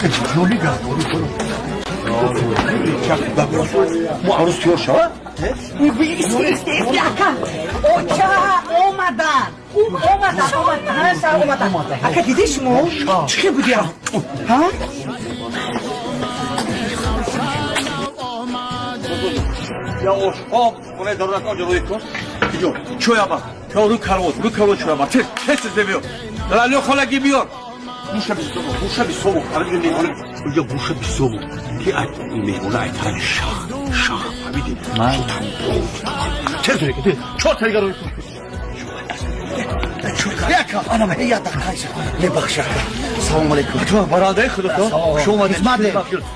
Ҷоли гардори мо арӯз тиёр шава. Ака, оча омадан, омадан, омадан, омадан. Ака, диди шумо чӣ хел будия? Я ошқоб хонаи дарунак онҷо рӯи кун. Иҷо чӯяба, рӯи карвот, рӯи карвот чӯяба. Тез, тез, тез биёр. Лалё холагӣ биёр. Буша бисомо, буша бисомо. Иҷо буша бисомо. Ки меҳмона ай тарафи шаҳ, шаҳ, фаҳмидӣ? Тез рӯи кун, чор тарига рӯи кун. Яка, ана я дақиқа мебахши, ака. Салом алейкум. Ту барандаи худо, хуш омадед. Хизмат не.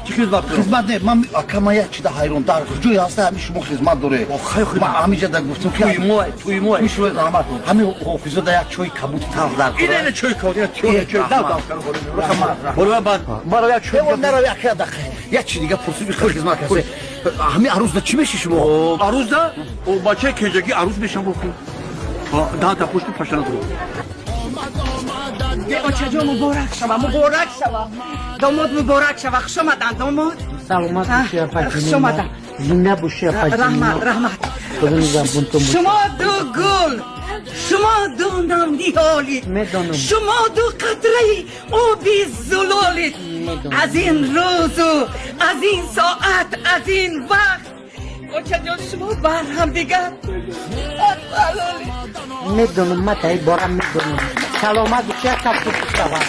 Чӣ хизмат кунам? Хизмат не, ман ака, ман як чида ҳайрон. Дар ҷое ҳаста ҳами шумо хизмат доред. Ман ҳамиҷа да гуфтам ки туи мо, туи мо. Туи шумо, раҳмат. Ҳами ҳофизо да як чойи кабути талх дар. Ина ина чойи кабут, ина чой, чой. Дав дав кар бору. Бору баъд. Бору як чой. Нара, як дақиқа. Як чи дига пурсид, хизмат касе. Ҳами арӯзда чӣ меши шумо? Арӯзда? Бачаи кенҷагӣ арӯз мешам бохи. Да пушти пашана дуру. Очаҷон, муборак шава, муборак шава. Домод муборак шава. Хуш омадан, домод. Саломат боши, апаҷон. Хуш омадан. Зинда боши, апаҷон. Раҳмат, раҳмат. Шумо ду гул, шумо ду намниҳолид. Медонам. Шумо ду қатраи оби зулолид. Аз ин рӯзу аз ин соат, аз ин вақт, очаҷон, шумо бар ҳамдигар Медонам, ма таи бора медонам. Саломат боши, ака, шавад.